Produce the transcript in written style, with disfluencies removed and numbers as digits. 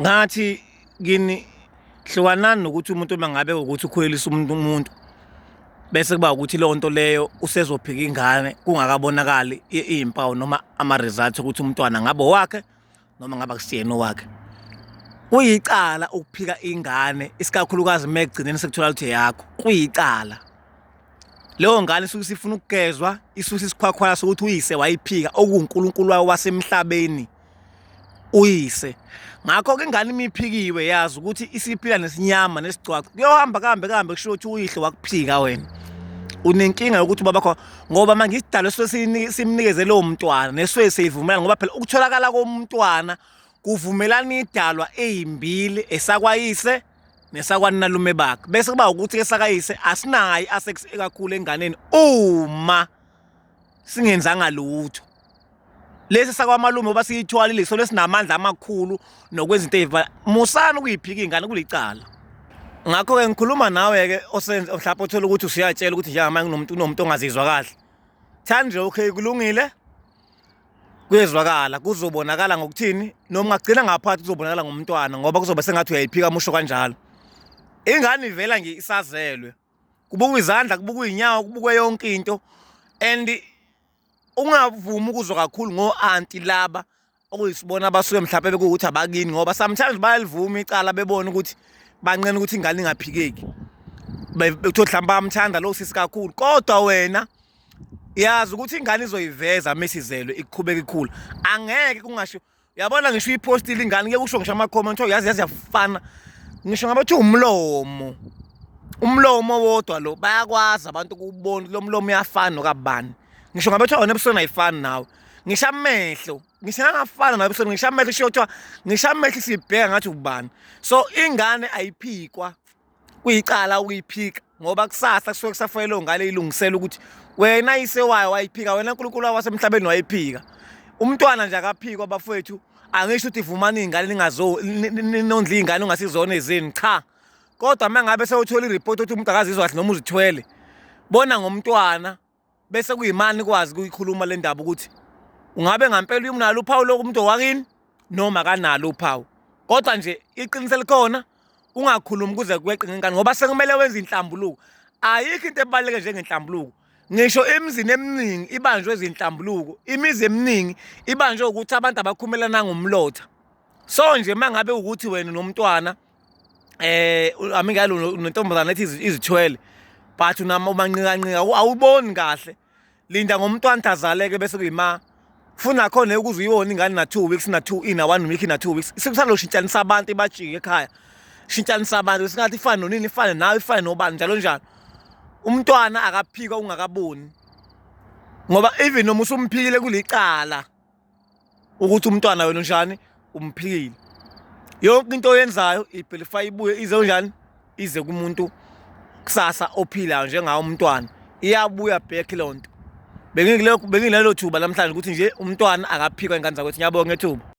Ngathi kini hlukanani nokuthi umuntu uma ngabe ukuthi ukhulelisa umuntu umuntu bese kuba ukuthi leyo nto leyo usezophika ingane kungakabonakali iy'mpawu noma ama-results ukuthi umntwana ngabe owakhe noma ngabe akusiyena owakhe. Kuyicala ukuphika ingane isikakhulukazi uma ekugcineni sekutholakala ukuthi eyakho, kuyicala. Leyo ngane isuke isifuna ukugezwa, isuke isikhwakhwala sokuthi uyise wayiphika okuwuNkulunkulu wayo wasemhlabeni uyise. Ngakho-ke ingane uma iphikiwe yazi ukuthi isiphila nesinyama nesigcwaca kuyohamba kuhambe kuhambe kusho ukuthi uyihlo wakuphika wena. Unenkinga yokuthi ubaba wakho ngoba manje isidalo esuke simnikeze lowo mntwana nesuke siyivumelana ngoba phela ukutholakala komntwana kuvumelana idalwa ezimbili esakwayise nesakwaninalume bakhe bese kuba ukuthi esakayise asinayo i-access ekakhulu enganeni uma singenzanga lutho. Lesi sakwamalume uba siyithwalile so lesinamandla amakhulu nokwenza into eyivala. Musani ukuyiphika ingane kulicala. Ngakho-ke ngikhuluma nawe-ke osenze mhlawumbe othola ukuthi usuyatshela ukuthi njengamanje kunomuntu unomuntu ongazizwa kahle. Thani nje okay kulungile. Kuyezwakala kuzobonakala ngokuthini noma ungagcina ngaphakathi kuzobonakala ngomntwana ngoba kuzobe sengathi uyayiphika musho kanjalo. Ingane ivela nje isazelwe. Kubukwa izandla, kubukwa iy'nyawo, kubukwe yonke into and ungavumi ukuzwa kakhulu ngo-anti laba okuyisibona abasuke mhlawumbe bekuwukuthi abakini ngoba sometimes bayalivuma icala bebone ukuthi banqena ukuthi ingane ingaphikeki bethiwa mhlawumbe bayamthanda lo sisi kakhulu kodwa wena yazi ukuthi ingane izoyiveza mesizelwe iqhubeka ikhula angeke kungasho Yabona ngisho uyiphostile ingane ngeke usho ngisho ama-comment oh yazi yazi yafana ngisho ngabe kuthiwa umlomo umlomo wodwa lo bayakwazi abantu ukubona lo mlomo uyafana nokabani ngisho ngabe kuthiwa wena ebusweni ayifani nawe ngisho amehlo ngisho angafana nawe ebusweni ngisho amehlo isho kuthiwa ngisho amehlo sibheka ngathi ubani so ingane ayiphikwa kuyicala ukuyiphika ngoba kusasa kusuke kusafanele leyo ngane ilungisele ukuthi wena yise wayo wayiphika wena nkulunkulu wasemhlabeni wayiphika umntwana nje akaphikwa bafowethu angisho ukuthi vumani iy'ngane ningazo nondla iy'ngane ungasizona ezenu cha kodwa uma ngabe sewuthola iripoti ukuthi umuntu akazizwa kahle noma uzithwele bona ngomntwana bese kuyimani kwazi kuyikhuluma le ndaba ukuthi ungabe ngampela uyumnalo uphawu lokumuntu owakini noma akanalo uphawu kodwa nje iqiniso elikhona ungakhulumi kuze kweqe ngenkani ngoba sekumele wenze inhlambuluko ayikho into ebaluleke njengenhlambuluko ngisho emizini eminingi ibanjwe izinhlambuluko imizi eminingi ibanjwe ukuthi abantu abakhumelana ngomlotha so nje mangabe ukuthi wena nomntwana eh amingalo nentombazana ethi izithwele but unama umanqikanqika awuboni kahle linda ngomntwana azaleke bese kuyima funa khona ukuze uyibone ingane na 2 weeks na 2 ina 1 week na 2 weeks sekusaloshintshanisa abantu ibajike ekhaya shintshanisa abantu singathi ifane nonini ifane nawe ifane nobani njalo njalo umntwana akaphikwa ungakaboni ngoba even noma usumphikile kulicala ukuthi umntwana wena unjani umphikile yonke into oyenzayo ibhelifa ibuye ize unjani ize kumuntu kusasa ophilayo njengawo umntwana iyabuya back leyo nto bengilelo thuba namhlanje ukuthi nje umntwana akaphikwa ingane zakwethu ngiyabonga ethuba.